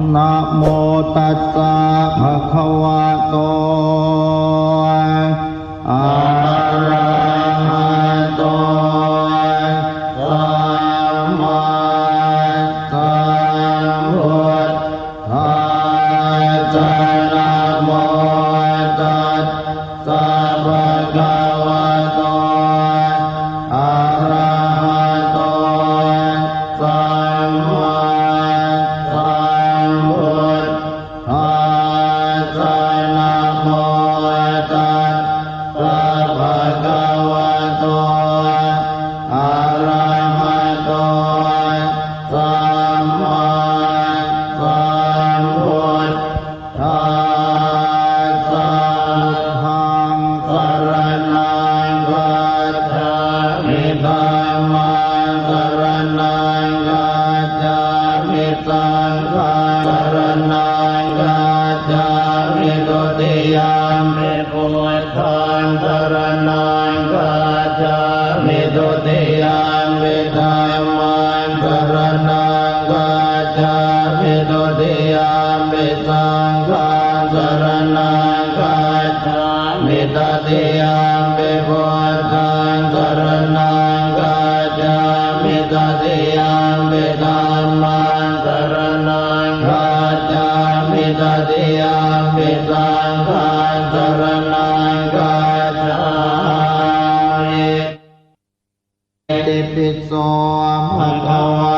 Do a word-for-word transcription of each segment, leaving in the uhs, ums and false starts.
Namo tassa bhagavato arahato sammāsambuddhassa. Namo tassa bhagavato arahato sammāsambuddhassa. Namo tassa bhagavato arahato sammāsambuddhassa. Buddhaṃ saraṇaṃ gacchāmi. Dhammaṃ saraṇaṃ gacchāmi. Saṅghaṃ saraṇaṃ gacchāmi. Dutiyampi buddhaṃ saraṇaṃ gacchāmi. Dutiyampi dhammaṃ saraṇaṃ gacchāmi. Dutiyampi saṅghaṃ saraṇaṃ gacchāmi. Tatiyampi buddhaṃ saraṇaṃ gacchāmi. Tatiyampi dhammaṃ saraṇaṃ gacchāmi. Tatiyampi saṅghaṃ saraṇaṃ gacchāmi. Itipi so bhagavā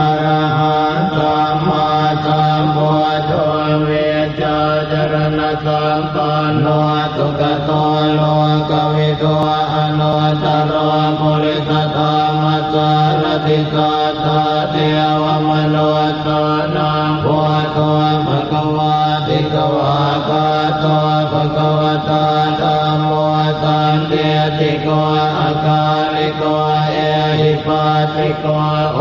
arahaṃ sammāsambuddho vijjācaraṇasampanno sugato lokavidū anuttaro purisadammasārathi satthā devamanussānaṃ buddho bhagavāti. Svākkhāto bhagavatā dhammo sandiṭṭhiko akāliko ehipassiko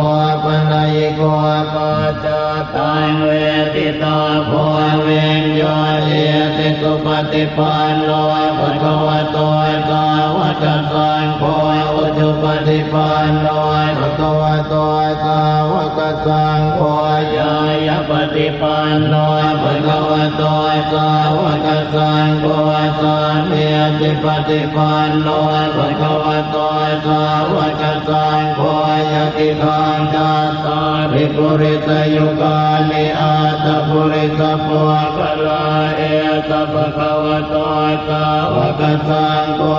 opanayiko paccattaṃ veditabbo viññūhīti. Supaṭipanno bhagavato sāvakasaṅgho, ujupaṭipanno bhagavato sāvakasaṅgho, ñāyapaṭipanno bhagavato sāvakasaṅgho, sāmīcipaṭipanno bhagavato sāvakasaṅgho, yadidaṃ cattāri purisayugāni aṭṭha purisapuggalā, esa bhagavato sāvakasaṅgho,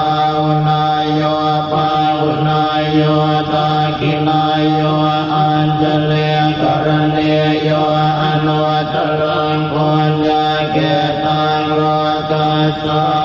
āhuneyyo pāhuneyyo dakkhiṇeyyo añjalikaraṇīyo anuttaraṃ puññakkhettaṃ lokassāti.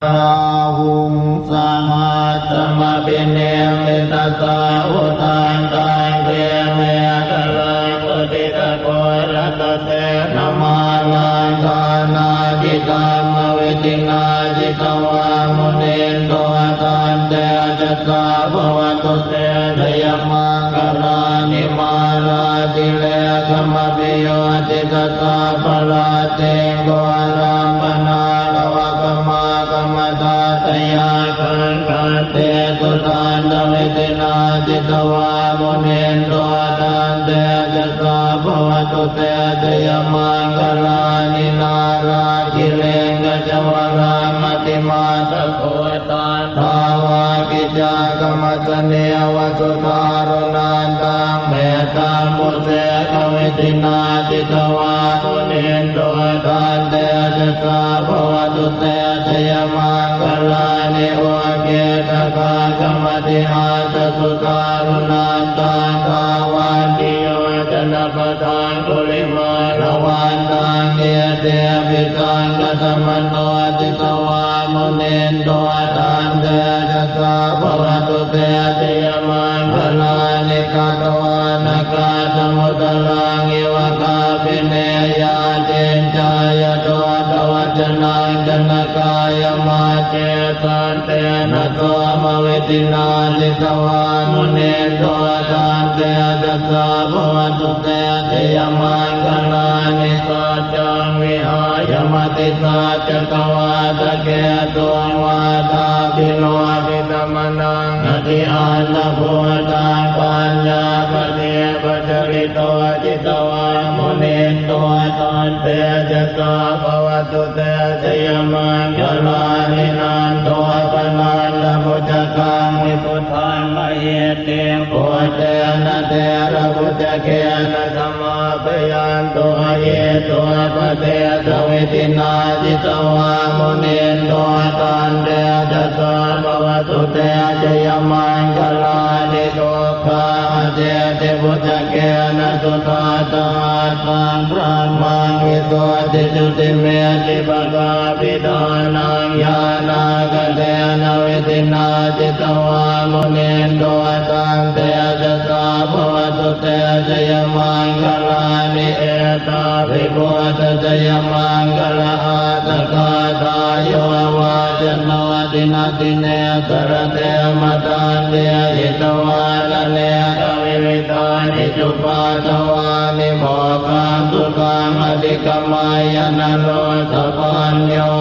Bāhuṃ sahassamabhinimmitasāvudhantaṃ, grīmekhalaṃ uditaghorasasenamāraṃ, dānādidhammavidhinā jitavā munindo, tantejasā bhavatu te jayamaṅgalāni. Mārātirekamabhiyujjhitasabbarattiṃ, ghorampanāḷavakamakkhamathaddhayakkhaṃ, khantīsudantavidhinā jitavā munindo, tantejasā bhavatu te jayamaṅgalāni. Nāḷāgiriṃ gajavaraṃ atimattabhūtaṃ, dāvaggicakkamasanīva sudāruṇantaṃ, mettambusekavidhinā jitavā munindo, tantejasā bhavatu te jayamaṅgalāni. Ukkhittakhaggamatihatthasudāruṇantaṃ, dhāvantiyojanapathaṅgulimālavantaṃ, iddhībhisaṅkhatamano jitavā munindo, tantejasā bhavatu te jayamaṅgalāni. Katvāna kaṭṭhamudaraṃ iva gabbhinīyā, ciñcāya duṭṭhavacanaṃ janakāyamajjhe, santena somavidhinā jitavā munindo, tantejasā bhavatu te jayamaṅgalāni. Saccaṃ vihāya matisaccakavādaketuṃ, vādābhiropitamanaṃ atiandhabhūtaṃ, paññāpadīpajalī tejasā bhavatu te jayamaṅgalāni. Nandopanandabhujagaṃ vibudhaṃ mahiddhiṃ puttena therabhujagena damāpayanto iddhūpadesavidhinā jitavā munindo tantejasā bhavatu te jayamaṅgalāni. Duggāhadiṭṭhibhujagena sudaṭṭhahatthaṃ brahmaṃ visuddhijutimiddhibakābhidhānaṃ ñāṇāgadena vidhinā jitavā munindo tantejasā bhavatu te jayamaṅgalāni. Etāpi buddhajayamaṅgalaaṭṭhagāthā yo vācano dinadine sarate matandī hitvānanekavividhāni cupaddavāni mokkhaṃ sukhaṃ adhigameyya naro sapañño.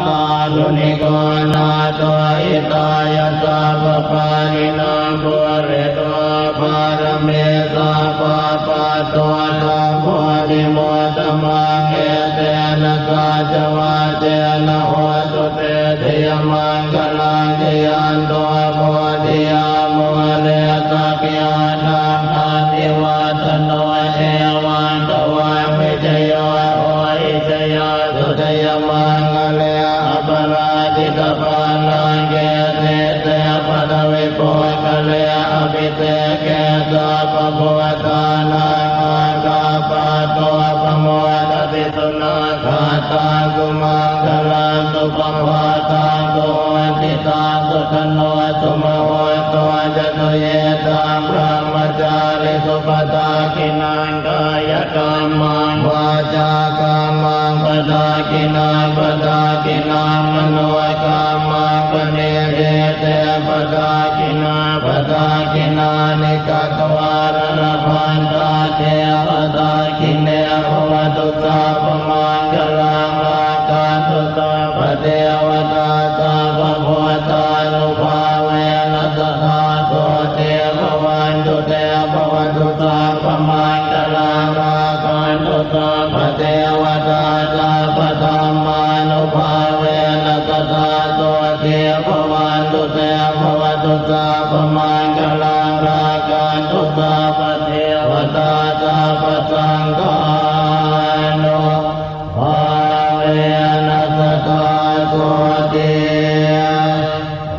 Kāruṇiko nātho hitāya sabbapāṇinaṃ pūretvā pāramī sabbā patto sambodhimuttamaṃ. Etena saccavajjena hotu te jayamaṅgalaṃ. Jayanto bodhiyā mūle sakyānaṃ nandivaḍḍhano evaṃ tvaṃ vijayo hohi jayassu jayamaṅgale aparājitapallaṅke sīse paṭhavipokkhare abhiseke sabbabuddhānaṃ aggappatto pamodati. Sunakkhattaṃ sumaṅgalaṃ supabhātaṃ suhuṭṭhitaṃ sukhaṇo sumuhutto ca suyiṭṭhaṃ brahmacārisu padakkhiṇaṃ kāyakammaṃ vācākammaṃ padakkhiṇaṃ padakkhiṇaṃ manokammaṃ paṇidhī te padakkhiṇā padakkhiṇāni katvāna labhantatthe padakkhiṇe. Bhavatu sabbamaṅgalaṃ rakkhantu sabbadevatā sabbabuddhānubhāvena sadā sotthī bhavantu te. Bhavatu sabbamaṅgalaṃ rakkhantu sabbadevatā sabbadhammānubhāvena sadā sotthī bhavantu te. Bhavatu sabbamaṅgalaṃ rakkhantu sabbadevatā sabbasaṅghānubhāvena sadā sotthī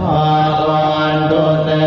bhavantu te.